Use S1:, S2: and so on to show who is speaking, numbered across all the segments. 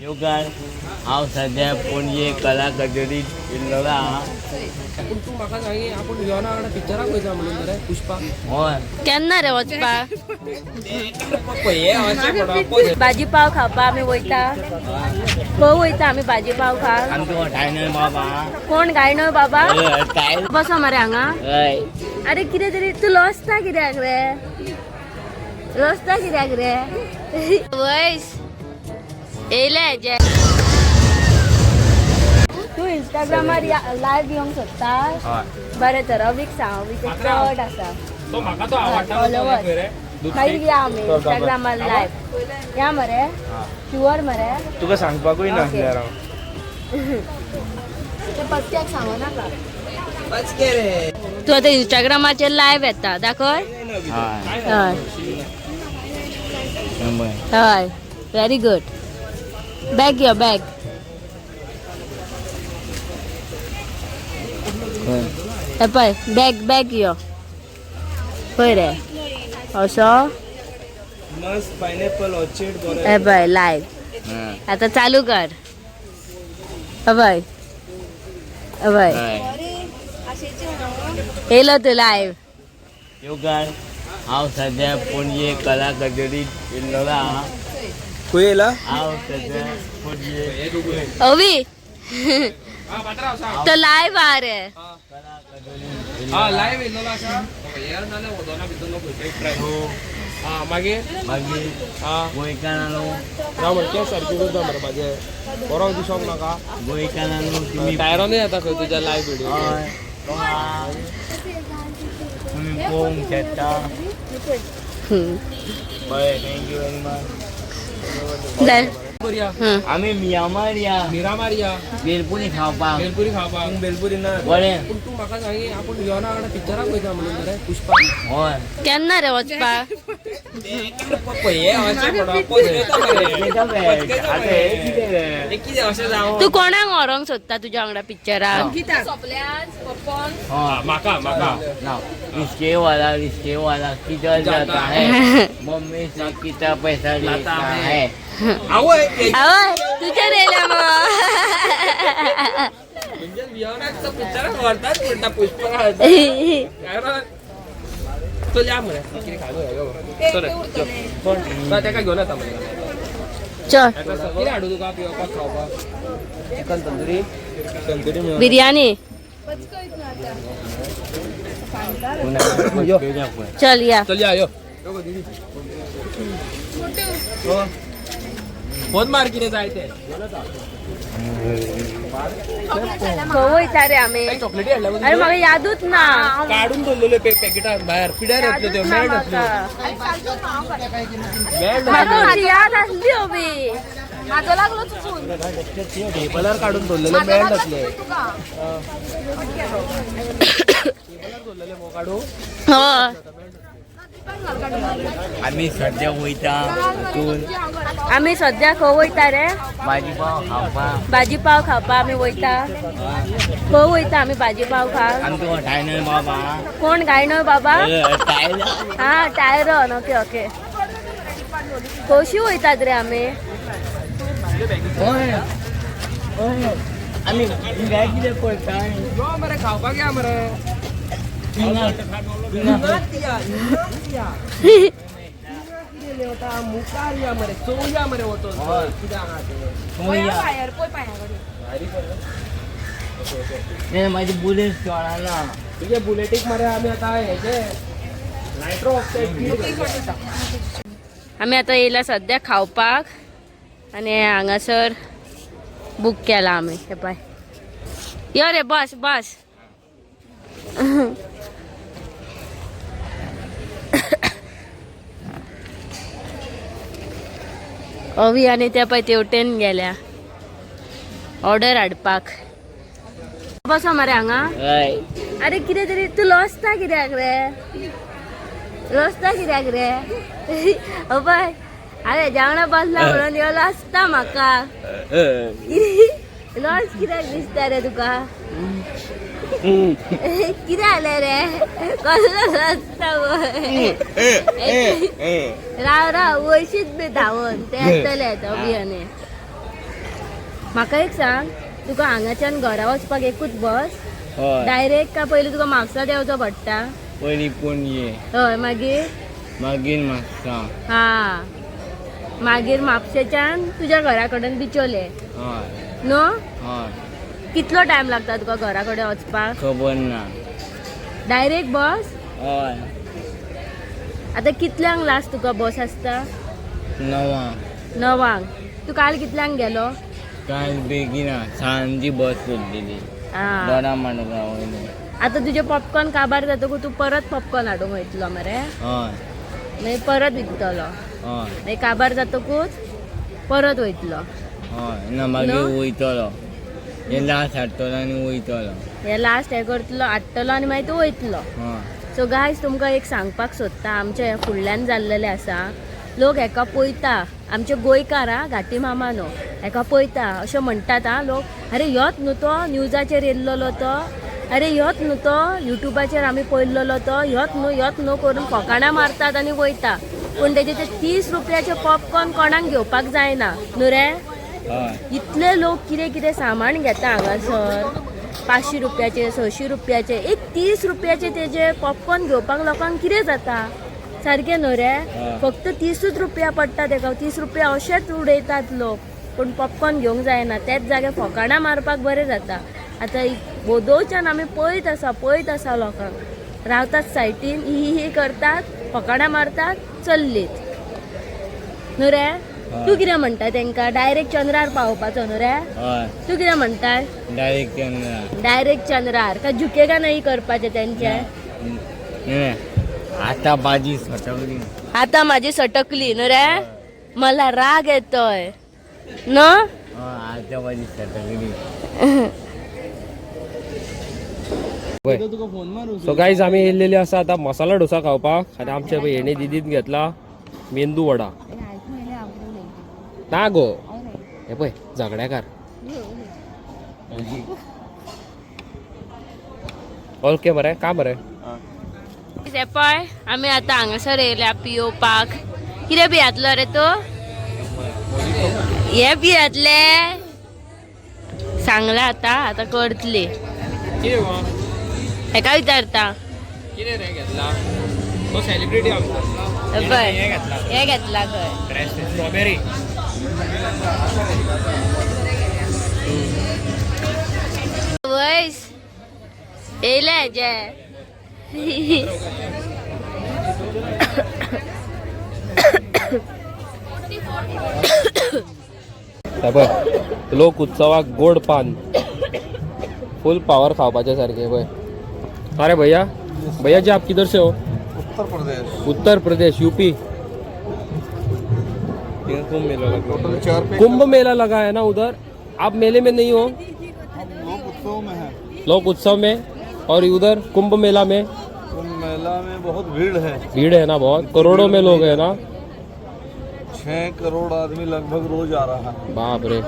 S1: योगार हांव सद्या पणजे कला कचेरीत येयल्लो आहा.
S2: पूण तूं म्हाका सांगी आपूण वियोना वांगडा पिक्चराक वयता म्हणून मरे पुष्पा.
S1: हय.
S3: केन्ना रे वचपाक?
S2: पळय अशें पडप.
S3: भाजी पाव खावपा आमी वयता. खंय वयता आमी भाजी पाव खावंक?
S1: आमचो ठायनर बाबा.
S3: कोण गायनो बाबा?
S1: हय, टायल.
S3: बसो मरे हांगा.
S1: हय.
S3: अरे कितें तरी तूं लजता कित्याक रे? लजता कित्याक रे? वयस येयले जे तूं इंस्टाग्रामार लायव्ह येवंक सोदता?
S1: हय.
S3: बरें तर अवीक सांग, अवीक चड आसा
S2: तो म्हाका तो आवडटा
S3: फॉलोवर.
S2: रे.
S3: मागीर या आमी इंस्टाग्रामार लायव्ह या मरे. शुअर मरे?
S4: तुका सांगपाकूय ना
S3: Okay.
S4: यार हांव.
S3: ते पत्त्याक सांगू नाका. तूं आतां इंस्टाग्रामाचेर लायव्ह येता दाखय.
S1: हय.
S3: हय.
S1: बरें.
S3: हय, व्हेरी गुड. बॅग यो बॅग.
S1: हय.
S3: हे पळय बॅग बॅग यो पळय रे असो.
S4: मस्त पायनॅपल ऑर्चिड बरें.
S3: हे पळय लायव्ह.
S1: हय.
S3: आता चालू कर. अभय अभय.
S1: हय.
S3: येयलो तूं लायव्ह.
S1: योगार हांव सद्या पणजे कला कचेरीत येयल्लो आहा.
S4: खंय येयला?
S1: हांव सद्या पणजे
S3: अवी तो लायव्ह आ रे.
S1: कला कचेरीत.
S2: हा लायव्ह येयल्लो आसा हे नाल्यार वदोना भितर नको एक ट्राय. हा मागीर.
S1: मागीर
S2: हा
S1: गोंयकारांनो.
S2: ना म्हणचे सारकें करता मरे म्हाजें बरो दिसोंक नाका.
S1: गोंयकारांनो तुमी
S2: टायरोनूय येता खंय तुज्या लायव्ह व्हिडिओ.
S1: हय, तुमी पळोवंक शकता. बरें, thank you very much.
S2: बरया.
S1: आमी मियामार या.
S2: मिरामार या.
S1: भेलपुरी खावपाक.
S2: भेलपुरी खावपाक.
S4: बेलपुरी ना.
S1: बरें.
S2: पूण तूं म्हाका सांगी आपूण वियोना वांगडा पिक्चराक वयता म्हणून मरे पुष्पा.
S1: हय.
S3: केन्ना रे वचपाक?
S2: पळय अशें पडप.
S1: आतां हें कितें रे?
S2: कितें अशें जावं.
S3: तूं कोणाक व्हरोंक सोदता तुज्या वांगडा पिक्चराक?
S1: हय.
S2: म्हाका म्हाका
S1: ना रिस्के वाला, रिस्के वाला किधर जाता है? मम्मी से कितना पैसा लेता है?
S2: आवय.
S3: आवय तुजेर येयल्या मग.
S2: म्हणजे वियोनाक पिक्चराक व्हरतात म्हणटा पुष्पा. चल या मरे कितें खालो. चल कोण तेका घेवन येता मरे.
S3: चल.
S2: कितें हाडूं तुका पिवपाक खावपाक?
S4: चिकन तंदुरी. तंदुरी मेळोन.
S3: बिर्याणी. चल या.
S2: चल या यो फोन मार कितें जाय तें.
S3: खंय वयता रे आमी?
S2: चॉकलेटी हाडल्या.
S3: अरे म्हाका यादूच ना.
S2: काडून दवरलेले पॅकेटां भायर पिड्यार येतल्यो त्यो.
S3: यादूच ना
S2: मेल्ट
S3: म्हाका.
S2: मेल्ट.
S3: म्हाका याद आसली अभी.
S5: माझो लागलो चुकून.
S2: टेबलार काडून दवरलेले मेल्ट आसले. टेबलार दवरलेले मो काडू.
S3: हय.
S1: आमी सद्या वयता हातून.
S3: आमी सद्या खंय वयता रे?
S1: भाजी पाव खावपाक.
S3: भाजी पाव खावपा आमी वयता. खंय वयता आमी भाजी पाव खावंक?
S1: आमचो ठायनर बाबा.
S3: कोण गायनो बाबा?
S1: टायल.
S3: हा टायरन. Okay okay. कशी वयतात रे आमी?
S1: हय हय, आमी हिंगा कितें करता?
S2: यो मरे खावपाक या मरे.
S1: हिंगा हिंगा.
S2: मुखार या मरे चोवया मरे वचोन कितें आहा तें.
S5: पायर पळय पांया कडेन.
S1: म्हाजी बुलेट चोळना.
S2: तुजे बुलेटीक मरे आमी आतां हेजे नायट्रो ऑक्सायड.
S3: आमी आतां येयला सद्या खावपाक आनी हांगासर बूक केला आमी. हे पळय यो रे बस बस. अवी आनी त्या पळय तेवटेन गेल्या ऑर्डर हाडपाक. बसो मरे हांगा.
S1: हय.
S3: अरे कितें तरी तूं लजता कित्याक रे? लजता कित्याक रे? अभय अरे जेवणा बसला म्हणून ह्यो लजता म्हाका. लज कित्याक दिसता रे तुका? कितें जालें रे? कसलो लजता पळय. राव राव वयशीत बी धांवन ते येतले अभियाने. म्हाका एक सांग, तुका हांगाच्यान घरा वचपाक एकूच बस
S1: हय.
S3: डायरेक्ट का पयलीं तुका म्हापसा देंवचो पडटा?
S1: पयलीं पणजे.
S3: हय, मागीर?
S1: मागीर म्हापसा.
S3: हा, मागीर म्हापशेच्यान तुज्या घरा कडेन बिचोले.
S1: हय.
S3: न्हू?
S1: हय.
S3: कितलो टायम लागता तुका घरा कडेन वचपाक?
S1: खबर ना.
S3: डायरेक्ट बस?
S1: हय.
S3: आतां कितल्यांक लास्ट तुका बस आसता?
S1: 9.
S3: 9. तूं काल कितल्यांक गेलो?
S1: काल बेगीन सांजी बस उरलेली.
S3: आं.
S1: दोडा माडगांव वयली.
S3: आतां तुजें पॉपकॉर्न काबार जातकूच तूं परत पॉपकॉर्न हाडूंक वयतलो मरे?
S1: हय.
S3: मागीर परत विकतलो.
S1: हय.
S3: मागीर काबार जातकूच परत वयतलो.
S1: हय ना, मागीर वयतलो, हे लास्ट हाडटलो आनी वयतलो.
S3: हे लास्ट हे करतलो, हाडटलो आनी मागीर तूं वयतलो.
S1: हय.
S3: सो गायज, तुमकां एक सांगपाक सोदता, आमच्या ह्या फुडल्यान जाल्लेलें आसा, लोक हेका पळयता, आमचे गोंयकार आं, घाटी मामा न्हू, हेका पळयता अशें म्हणटात आं लोक, अरे ह्योच न्हू तो न्यूजाचेर येयल्लो तो, अरे ह्योच न्हू तो युट्यूबाचेर आमी पळयल्लो तो, ह्योच न्हू ह्योच न्हू करून फकाणां मारतात आनी वयता. पूण तेजे ते 30 रुपयाचे पॉपकॉर्न कोणाक घेवपाक जायना न्हू रे?
S1: हय.
S3: इतले लोक कितें कितें सामान घेता हांगासर, 500 रुपयाचे, 600 रुपयाचे, एक 30 रुपयाचे तेजे पॉपकॉर्न घेवपाक लोकांक कितें जाता? सारकें न्हू रे? फक्त 30 रुपया पडटा तेका, 30 रुपया अशेच उडयतात लोक, पूण पॉपकॉर्न घेवंक जायना. तेच जाग्यार फकाणां मारपाक बरें जाता. आतां वोदोळच्यान आमी पळयत आसा, पळयत आसा, लोकांक रावतात सायटीन, ही ही करतात, फकाणां मारतात, चल्लीत न्हू रे? तूं कितें म्हणटा तेंकां? डायरेक्ट चंद्रार पावोवपाचो न्हू रे?
S1: हय.
S3: तूं कितें म्हणटा?
S1: डायरेक्ट चंद्रार.
S3: डायरेक्ट चंद्रार का झुकेगा नाही करपाचें तेंचें?
S1: आता भाजी सटकली.
S3: आता माझी सटकली न्हू रे? मला राग येतोय न.
S1: आता भाजी सटकली.
S2: सो गायज, आमी येयल्लेली आसा आतां मसाला डोसा खावपाक आनी आमच्या पळय हेणे दिदीन घेतला मेंदू वडा. ना गो, हे पळय झगड्याकार. ओके मरे, का मरे?
S3: हे पळय, आमी आतां हांगासर येयल्या पियोवपाक. कितें पियातलो रे तूं? हे पियातले सांगलां आतां, आतां करतली. हेका विचारता.
S2: कितें रे घेतला तो सेलिब्रिटी?
S3: पळय, हे घेतला खंय.
S2: स्ट्रॉबेरी.
S3: वयस येयले हेजे.
S2: पळय लोक उत्सवाक गोड पान फुल पावर खावपाचे सारखे पळय. अरे भैया, भैया जी आप किधर से हो?
S6: उत्तर प्रदेश.
S2: उत्तर प्रदेश, यूपी.
S4: कुंभ मेला लागला.
S6: Total 4 pay.
S2: कुंभ मेला लगा है ना उधर, आप मेले में नहीं हो?
S6: हम लोग उत्सव में हैं.
S2: लोक उत्सव में और उधर कुंभ मेला में?
S6: कुंभ मेला में बहुत भीड़ है.
S2: भीड़ है ना, बहुत करोड़ों में लोग है ना.
S6: 6 करोड़ आदमी लगभग रोज आ रहा है.
S2: बाप रे,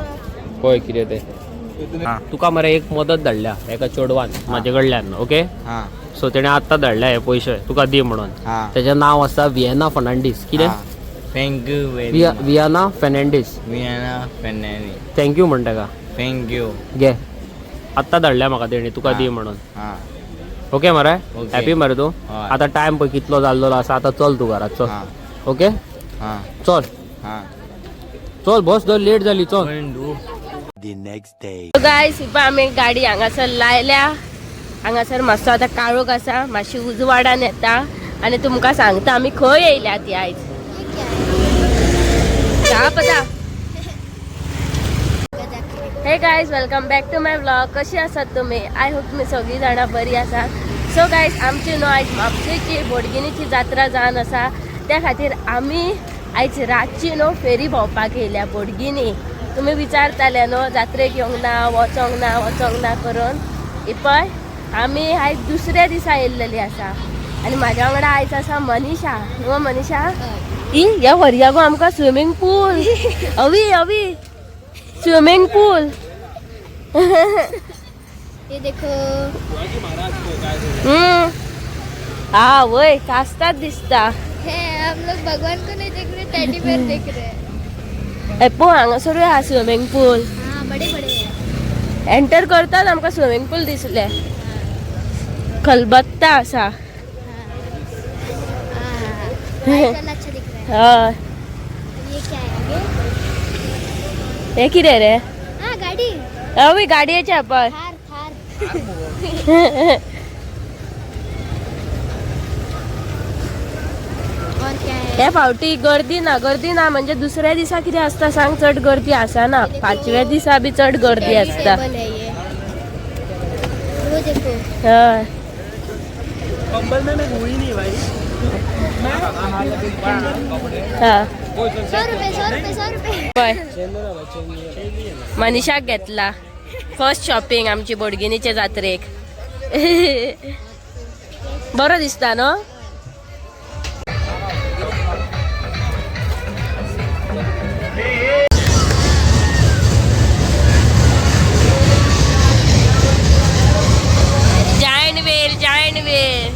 S2: पळय कितें ते.
S6: इतने
S2: तुका मरे एक मदत धाडल्या एका चेडवान म्हाजे कडल्यान, ओके?
S1: हां.
S2: सो तेणे आत्तां धाडल्या हे पयशे तुका दी म्हणून.
S1: हां.
S2: तेजें नांव आसा विएना फर्नांडीस. कितें?
S1: Thank you very.
S2: Vienna Fernandes.
S1: Vienna Fernandes.
S2: Thank you म्हण तेका.
S1: Thank you.
S2: घे, आत्तां धाडल्या म्हाका तेणी तुका दी म्हणून.
S1: हां.
S2: ओके मरे?
S1: ओके.
S2: हॅपी मरे तूं?
S1: हय.
S2: आतां टायम पळय कितलो जाल्लो आसा, आतां चल तूं घरा चल.
S1: हां.
S2: ओके.
S1: हां.
S2: चल.
S1: हां.
S2: चल, बस धर, लेट जाली, चल.
S3: गायज, पळय आमी गाडी हांगासर लायल्या. हांगासर मातसो आतां काळोख आसा, मातशी उजवाडान येता आनी तुमकां सांगता आमी खंय येयल्या ती आयज. धा पता. Hey guys, welcome back to my vlog. कशी आसात तुमी? I hope तुमी सगळीं जाणां बरी आसात. सो गायज, आमची न्हू आयज म्हापशेची बोडगिनीची जात्रा जावन आसा, त्या खातीर आमी आयज रातची न्हू फेरी भोंवपाक येयल्या बोडगिनी. तुमी विचारताले न्हू जात्रेक येवंक ना, वचोंक ना, वचोंक ना करून. ही पळय, आमी आयज दुसऱ्या दिसा येयल्लेली आसा आनी म्हाज्या वांगडा आयज आसा मनीषा. न्हू मनीषा? ही ह्या व्हरया गो आमकां स्विमींग पूल. अवी अवी, स्विमींग पूल.
S7: ये देखो.
S3: हा वय, कास्ताच दिसता.
S7: है, हम लोग भगवान को नहीं देख रहे, टेडी बेयर देख रहे हैं.
S3: हे पळय, हांगासरूय आहा स्विमींग पूल.
S7: हाँ. हाँ, बड़े बड़े हैं.
S3: एंटर करतात आमकां स्विमींग पूल दिसले. खलबत्ता आसा.
S7: हाँ हाँ हाँ, व्हाइट वाला अच्छा दिख रहा है.
S3: हय.
S7: ये क्या है आगे?
S3: हे कितें रे?
S7: हाँ, गाड़ी.
S3: हय, गाडयेचे पळय.
S7: थार, थार. और क्या है?
S3: हे फावटी गर्दी ना, गर्दी ना. म्हणजे दुसऱ्या दिसा कितें आसता सांग, चड गर्दी आसना. पांचव्या दिसा बी चड गर्दी
S7: टेडी
S3: आसता.
S7: टेबल है ये, वो देखो.
S3: हय.
S4: कंबल में मैं हुई नहीं भाई.
S3: हा.
S7: 100 रुपये, 100 रुपये, 100 रुपये.
S3: पळय, मनीषाक घेतला. फर्स्ट शॉपिंग आमची बोडगिनीचे जात्रेक. बरो दिसता न्हू? Giant wheel, giant wheel.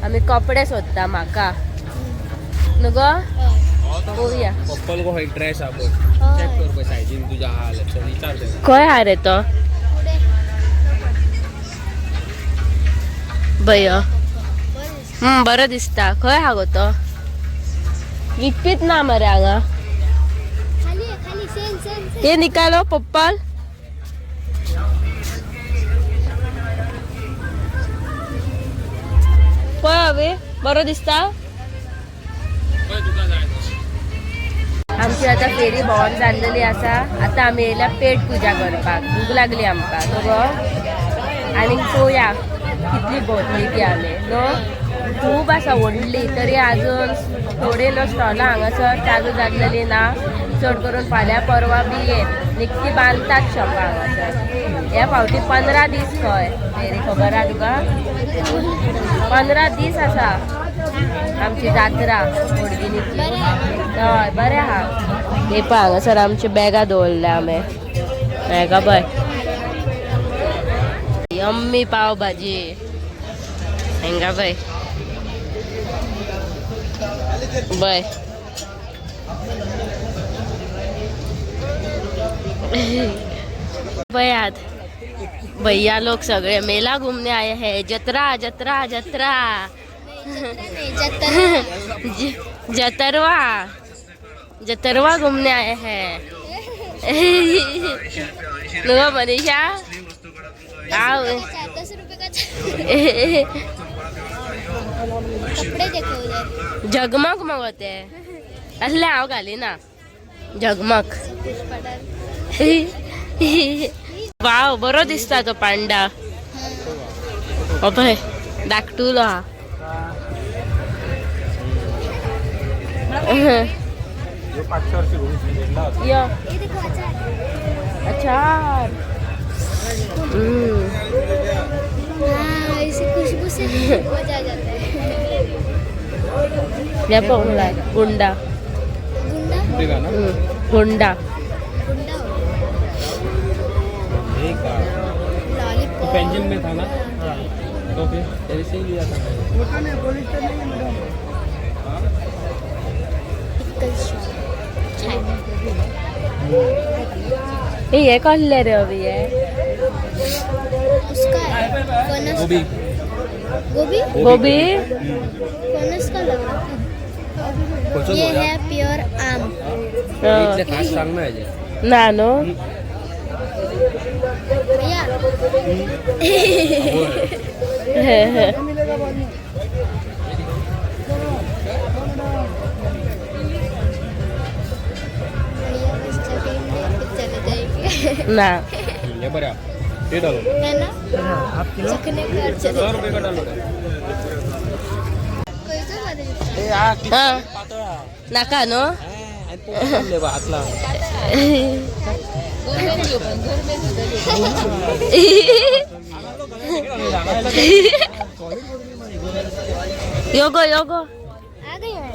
S3: आमी कपडे सोदता म्हाका न्हू गो. पळोवया.
S2: पप्पल गो ड्रेस हा पळय, चेक कर पळय सायजीन तुज्या आहा जाल्यार विचार तेका.
S3: खंय हा रे तो?
S7: पुढे.
S3: बयो.
S7: बरं दिसता.
S3: बरो दिसता. खंय हा गो तो? विकपीत ना मरे हांगा.
S7: खाली आहे, खाली. Sale, sale, sale.
S3: हे निकालो पप्पल. पळय हवे, बरो दिसता. आमची आता फेरी भोंवन जाल्लेली आसा. आता आमी येयल्या पेट पुजा करपाक. भूक लागली आमकां न्हू गो? आनीक पळोवया कितली भोंवतली ती आमी न्हू. खूब आसा व्हडली, तरी अजून थोडी न्हू स्टॉलां हांगासर चालू जाल्लेली ना. चड करून फाल्यां परवा बी येत निकती बांदतात शॉपां हांगासर. ह्या फावटी 15 दीस खंय फेरी, खबर आहा तुका? 15 दीस आसा आमची जात्रा बोडगिनीची. हय, बरें आहा. हे पळय, हांगासर आमची बॅगां दवरल्या आमी. हेका पळय, यम्मी पाव भाजी. हेंगा पळय बय. पळयात, भैया लोग सगळे मेला घूमने आए हैं. जत्रा, जत्रा, जत्रा.
S7: नाही, जत्रा.
S3: जतरवा, जतरवा घूमने आए हैं नुगो मनीषा? आओ.
S7: 10 रुपये का कपड़े देखो उधर.
S3: जगमग मगो ते. असले हांव घालिना जगमग.
S7: पुष्पा.
S3: वाव, बरो दिसता तो पांडा. हो पळय, धाकटुलो हा. यो.
S7: ये देखो, अचार.
S3: अचार.
S7: हाँ, इसे खुशबू से मजा आ जाता है.
S3: हे पळोवंक जाय गुंडा.
S7: गुंडा.
S3: गुंडा.
S7: गुंडा लॉलीपॉप.
S2: पेंसिल में था ना, तो फिर तेरे से ही लिया था मैंने.
S7: पिकल शॉप छान.
S3: हे हे कसले रे अभी हे?
S7: उसका है फनस.
S2: गोभी.
S7: गोभी.
S3: गोबी.
S7: फनस का लग रहा है. ये है प्योर आम.
S2: इतले खास सांग ना हेजे.
S3: ना न्हू.
S7: भैया. भैया, बस चलेंगे फिर चले जाएंगे.
S3: ना.
S2: हे बरें आहा. ते डालो.
S7: है ना, चखने को और चले.
S2: 100 रुपये का डालो.
S7: कोई तो बदल.
S3: हा, नाका न्हू.
S2: हातला.
S3: योगो, योगो.
S7: आ गई मैं.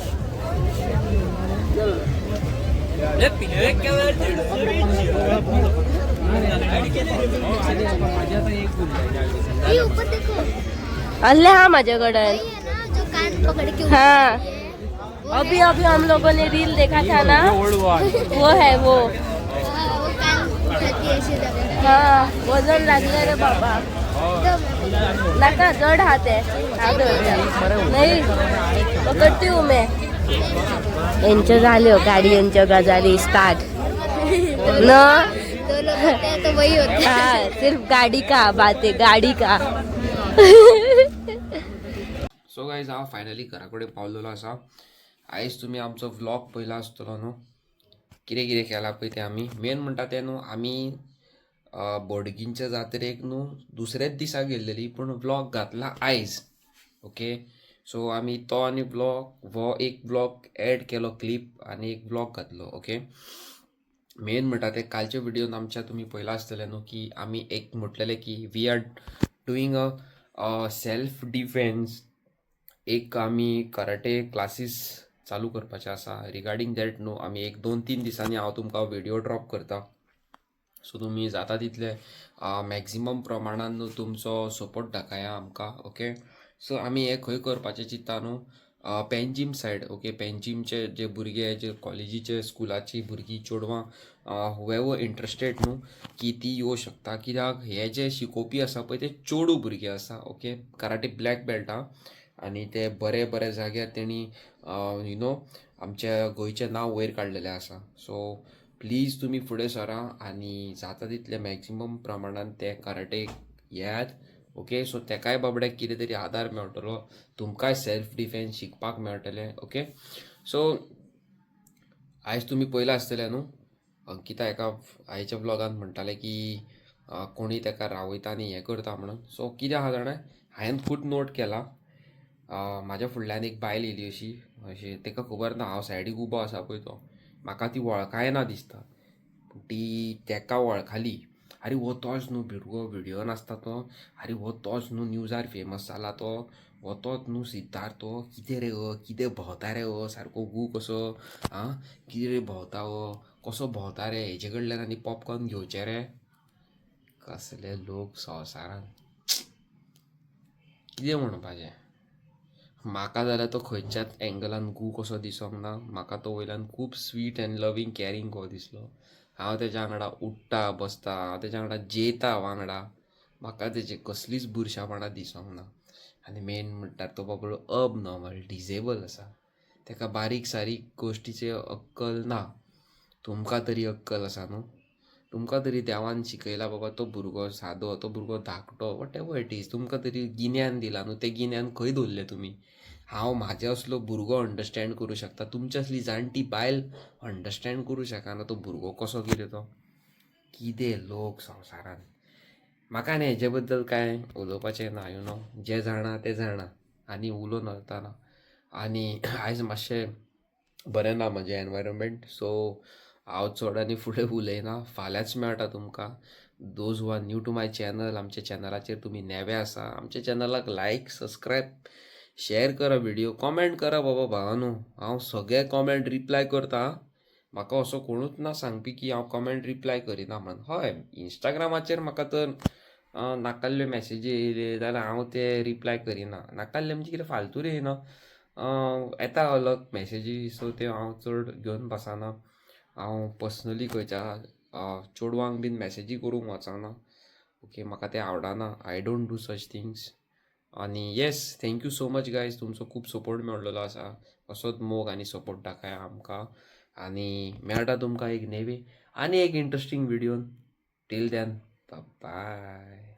S7: ये ऊपर देखो.
S3: असले हा माझ्या कडेन.
S7: वही है ना जो कान पकड़ के ऊपर
S3: हाँ.
S7: ये है.
S3: अभी अभी हम लोगों ने रील देखा था ना,
S1: ओल्ड वन.
S3: वो है वो.
S7: हाँ, वो कान जाती अशी दगड.
S3: हा, वजन लागले रे बाबा. नका, जड हात आहे. हात धरता. नाही, पकडती हूँ मैं. यांच्या झाले हो गाडी, यांच्या गजाली स्टार्ट न.
S7: दो लोग होते हैं तो वही होता है.
S3: हाँ, सिर्फ गाड़ी का बात है, गाड़ी का.
S2: सो गायज, हांव फायनली घरा कडेन पावलेलो आसा. आयज तुमी आमचो व्लॉग पयला आसतलो न्हू, कितें कितें केलां पळय तें. आमी मेन म्हणटा तें न्हू, आमी बोडगिंच्या जात्रेक न्हू दुसऱ्याच दिसा गेल्लेली, पूण व्लॉग घातला आयज. ओके, सो आमी तो आनी व्लॉग हो एक व्लॉग एड केलो क्लिप आनी एक व्लॉग घातलो. ओके, मेन म्हणटा तें कालच्या व्हिडियोन आमच्या तुमी पळयलां आसतलें न्हू की आमी एक म्हटलेलें की we are doing a self defence. एक आमी कराटे क्लासीस चालू करपाचे आसा. रिगार्डींग that न्हू, आमी एक 2-3 दिसांनी हांव तुमकां व्हिडियो ड्रॉप करता. सो तुमी जाता तितले मॅक्झिमम प्रमाणान न्हू तुमचो सपोर्ट दाखया आमकां. ओके, सो आमी हें खंय करपाचें चिंत्ता न्हू, पेंजीम सायड. ओके, पेंजीमचे जे भुरगे, जे कॉलेजीचे, स्कुलाची भुरगीं, चेडवां, हुएवर इंट्रस्टेड न्हू की ती येवं शकता, कित्याक हे जे शिकोवपी आसा पळय ते चेडूं भुरगे आसा. ओके, कराटे ब्लॅक बेल्ट आहा आनी ते बरे बरे जाग्यार तेणी you know आमच्या गोंयचें नांव वयर काडलेलें आसा. सो प्लीज तुमी फुडें सरा आनी जाता तितले मॅक्झिमम प्रमाणान ते कराटे येयात. ओके, सो तेकाय बाबड्याक कितें तरी आदार मेळटलो, तुमकांय सेल्फ डिफेन्स शिकपाक मेळटलें. ओके, सो आयज तुमी पळयलां आसतलें न्हू, अंकिता एका आयच्या ब्लॉगान म्हणटालें की कोणी तेका रावयता आनी हें करता म्हणून. सो कितें आहा जाणा, हांवें खूब नोट केला. म्हाज्या फुडल्यान एक बायल येयली अशी अशी. ताका खबर ना हांव सायडीक उबो आसा पळय तो. म्हाका ती वळखाय ना दिसता, पूण ती तेका वळखाली. "आरे, हो तोच न्हू भुरगो व्हिडियोन आसता तो? आरे, हो तोच न्हू न्यूजार फेमस जाला तो? हो तोच न्हू सिद्धार्थ तो? कितें रे हो, कितें भोंवता रे हो, सारको गू कसो आं? कितें रे भोंवता हो, कसो भोंवता रे? हेजे कडल्यान आनी पॉपकॉर्न घेवचें रे?" कसले लोक संवसारान, कितें म्हणपाचें. म्हाका जाल्यार तो खंयच्याच एंगलान गू कसो दिसोंक ना. म्हाका तो वयल्यान खूब स्वीट एंड लवींग, कॅरींग कसो दिसलो. हांव तेज्या वांगडा उठ्ठा बसता, हांव तेज्या वांगडा जेयता वांगडा, म्हाका तेजे कसलीच बुरशापणां दिसोंक ना. आनी मेन म्हणटार तो बाबडो अबनॉर्मल डिजेबल आसा, तेका बारीक सारीक गोश्टीचे अक्कल ना. तुमकां तरी अक्कल आसा न्हू, तुमकां तरी देवान शिकयला बाबा, तो भुरगो सादो, तो भुरगो धाकटो, what ever it is, तुमकां तरी गिन्यान दिलां न्हू. तें गिन्यान खंय दवरलें तुमी? हांव म्हाजे असलो भुरगो अंडरस्टँड करूं शकता, तुमच्या असली जाणटी बायल अंडरस्टँड करूं शकना तो भुरगो कसो कितें तो. कितें लोक संवसारान. म्हाका आनी हेजे बद्दल कांय उलोवपाचें ना. You know, जे जाणा ते जाणा, आनी उलोवन वतना. आनी आयज मातशें बरें ना म्हजें एनवायरमेंट, सो हांव चड आनी फुडें उलयना. फाल्यांच मेळटा तुमकां. Those who are new to my channel, आमच्या चॅनलाचेर तुमी नवे आसा, आमच्या चॅनलाक लायक, सबस्क्रायब, शेअर करा व्हिडिओ, कॉमेंट करा बाबा भावानू. हांव सगळे कॉमेंट रिप्लाय करता. म्हाका असो कोणूच ना सांगपी की हांव कॉमेंट रिप्लाय करिना म्हणून. हय, इंस्टाग्रामाचेर म्हाका तर नाकाल्ल्यो मॅसेजी येयले जाल्यार हांव ते रिप्लाय करिना. नाकाल्ले म्हणजे कितें, फालतू येयना, येता अलग मॅसेजी, सो त्यो हांव चड घेवन बसना. हांव पर्सनली खंयच्या चेडवांक बीन मॅसेजी करूंक वचना. ओके, म्हाका तें आवडना. I don't do such things. आनी yes, thank you so much guys. तुमचो खूब सपोर्ट मेळलेलो आसा. असोच मोग आनी सपोर्ट दाखया आमकां आनी मेळटा तुमकां एक नेवी आनी एक इंट्रस्टींग व्हिडियोन. Till then, bye.